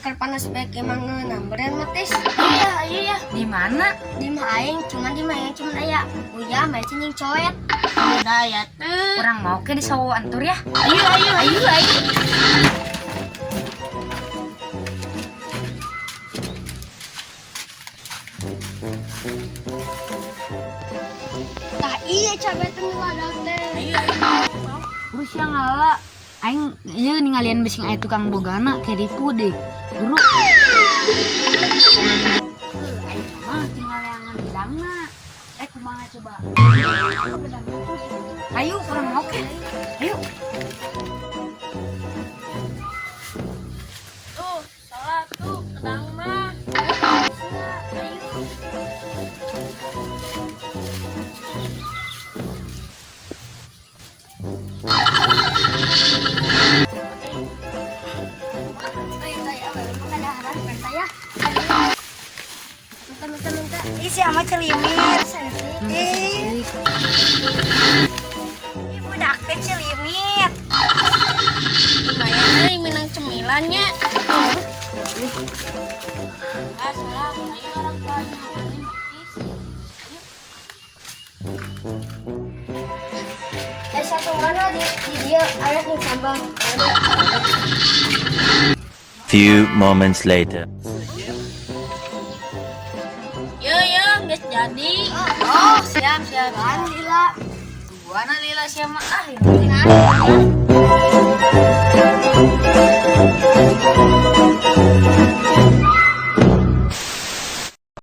Keur panas bae ke mah ngeunah meureun mah, Tis. Iya, iya ya. Di mana? Di mah aing cuman di mah aing cuman aya uyah mecin jeung coet. Udah ya tuh. Urang mau ke di Sawo Antur ya. Ayo ayo ayo ayo. Tah iya cabe teh nu ladang teh. Ayo ayo. Terus yang ngala aing ieu ningalian bising aya tukang bogana keripu deh. Guru. Aing mah tinggal yang bedangna. Eh, kumaha coba? Ayo urang mau ke. Ayo. Tuh, salah tuh, pedang mah. Ayo. Ayo, ayo, ayo, makan daharan, minta ya. Minta, minta, minta. Ih, si ama celimit. Sensi. Ih, ih, budak teh celimit. Lumayan euy minang cemilannya. Ah, salah. Ayo orang tua makan matis. Eh, satu mana di dia aya nih sambal. Few moments later. Yo yo, geus jadi. Oh, siap siap. Apaan lila? Tungguan lila sia mah ah. Nah.